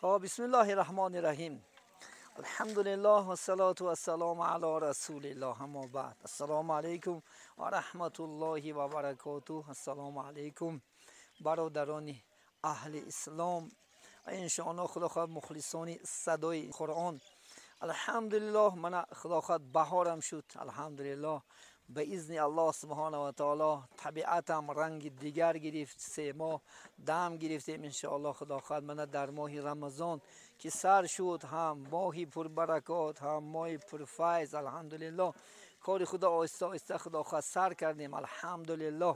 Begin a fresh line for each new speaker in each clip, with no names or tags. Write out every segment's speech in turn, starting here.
خب بسم الله الرحمن الرحیم. الحمدلله و صلاة و السلام علی رسول الله اما بعد. السلام علیکم و رحمت الله و برکاته. السلام علیکم برادران اهل اسلام و انشاءالله خدا خواهد مخلصان صدای قرآن. الحمدلله من خدا خواهد بهارم شد. الحمدلله به اذن الله سبحانه و تعالی طبیعتم رنگ دیگر گرفت. 3 ماه دم گرفتیم انشاءالله خدا خواهد من در ماه رمضان که سر شد، هم ماهی پر برکات هم ماهی پر فیض. الحمدلله کار خدا آهسته آهسته خدا خواهد سر کردیم. الحمدلله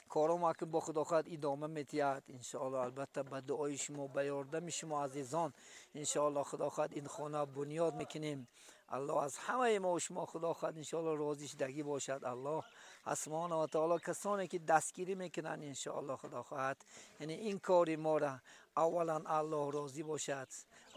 کارم که با خدا خواهد ادامه میتید انشاءالله. البته به دعای شما، به یاردم شما عزیزان انشاءالله خدا خواهد این خانه بنیاد میکنیم. الله از همه ما و شما خدا خواهد انشاءالله راضی شدگی باشد. الله سبحانه و تعالی کسانی که دستگیری میکنن انشاءالله خدا خواهد یعنی این کار ما را اولا الله راضی باشد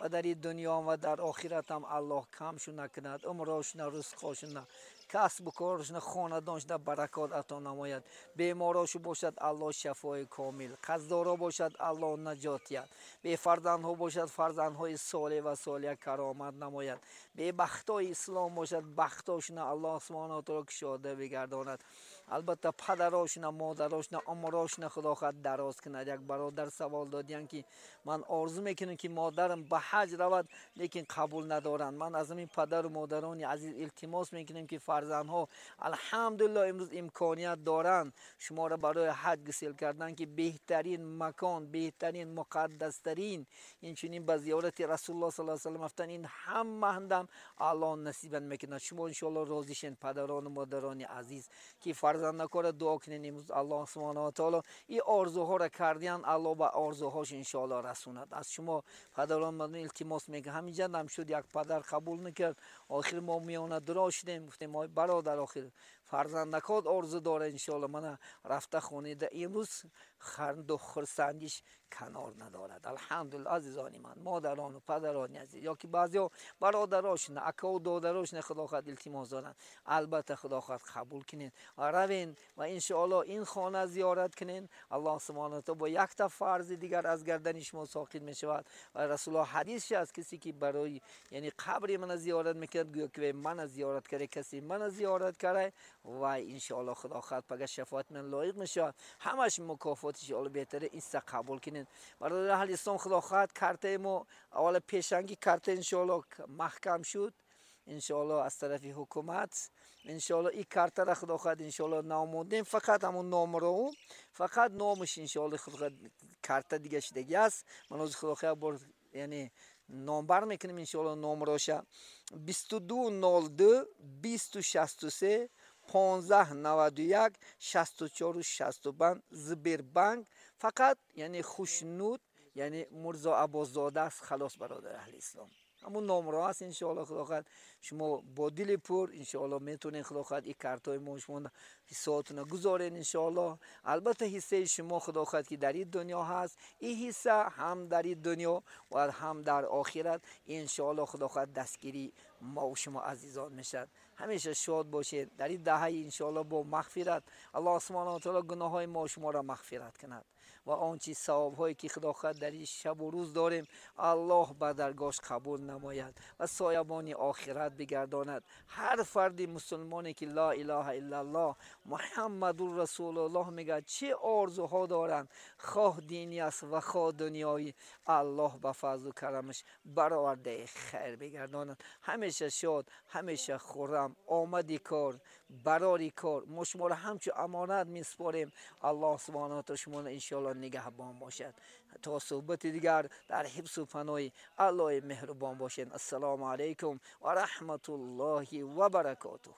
و در این دنیا و در آخرت هم الله کمشو نکند، عمراشون، رزقاشون، کسب و کارشون، خاندانشون برکات عطا نماید. بیماراشو باشد الله شفای کامل، قصدارا باشد الله نجات دهد، به فرزندها باشد فرزندهای صالح و صالحه کرامت نماید، به بختای اسلام باشد بختاشون الله سبحانه و تعالی کشاده بگرداند. البته پدراشون، مادراشون، عمراشون خدا خواهد دراز کند. یک برادر سوال دادین که من آرزو میکنم که مادرم به حج رود لیکن قبول ندارند. من از این پدر و مادران عزیز التماس میکنم که فرزندها الحمدلله امروز امکانیت دارند شما را برای حج گسیل کردن که بهترین مکان، بهترین مقدسترین، این چنین به زیارت رسول الله صلی الله علیه و سلم رفتن، این هم هندم الله نصیبا میکنه. شما انشاءالله راضی شین پدران و مادران عزیز که فرزندکار را دعا کنین. امروز الله سبحانه و تعالی این آرزوها را کردین، الله به آرزوهاش انشاءالله رسوند. از شما پدران مادران التماس میکنم. همینجا هم شد یک پدر قبول نکرد، آخر ما میانه درا شدیم، گفتیم ما برادر آخر فرزندکات آرزو داره انشاءالله من رفته خونه ده امروز خرند و خرسندیش کنار ندارد. الحمدلله عزیزان من، مادران و پدران عزیز، یا که بعضیا برادراشون، اکا و دادراشون خدا خواهد التماس دارن، البته خدا خواهد قبول کنین و روین و انشاءالله این خانه زیارت کنین. الله سبحانه و تعالی با یک تا فرض دیگر از گردن شما ساقط می شود. و رسول الله حدیث از کسی که برای یعنی قبر من زیارت میکرد گویا که من زیارت کرده، کسی من زیارت کرده و انشاءالله خدا خواهد پگه شفاعت من لایق میشه، همش مکافاتش الله بهتره. این قبول کنین برادر اهل اسلام. خدا خواهد کارت ما اول پیشنگی کارت انشاءالله محکم شد انشاءالله از طرف حکومت. انشاءالله این کارت را خدا خواهد انشاءالله ناموندیم، فقط همون نام رو فقط نامش انشاءالله خدا خواهد کارت دیگه شدگی است. من از خدا خواهد بار یعنی نامبر میکنیم انشاءالله نام راشه 2202 2063 1591 64 65 زبربانک. فقط یعنی خوشنود یعنی مرزا عباسزاده است. خلاص برادر اهل اسلام همون نام را هست انشاءالله خدا خواهد شما با دل پر انشاءالله میتونین خدا خواهد این کارتای ما شما حساتون گذارین انشاءالله. البته حصه شما خدا خواهد که در این دنیا هست، این حصه هم در این دنیا و هم در آخرت انشاءالله خدا خواهد دستگیری ما و شما عزیزان میشد. همیشه شاد باشید در این دهه انشاءالله با مغفرت. الله سبحانه و تعالی گناه های ما و شما را مغفرت کند و آنچه ثواب هایی که خدا خواهد در این شب و روز داریم الله به درگاهش قبول نماید و سایبان آخرت بگرداند. هر فرد مسلمانی که لا اله الا الله محمد رسول الله میگه چه آرزوها دارند، خواه دینی است و خواه دنیایی، الله به فضل و کرمش برآورده خیر بگرداند. همیشه شاد، همیشه خرم، آمدی کار، براری کار، ما شما را همچون امانت میسپاریم. الله سبحانه و تعالی شما را انشاءالله نگهبان باشد. تا صحبت دیگر در حفظ و پناه الله مهربان باشین. السلام علیکم و رحمت الله و برکاته.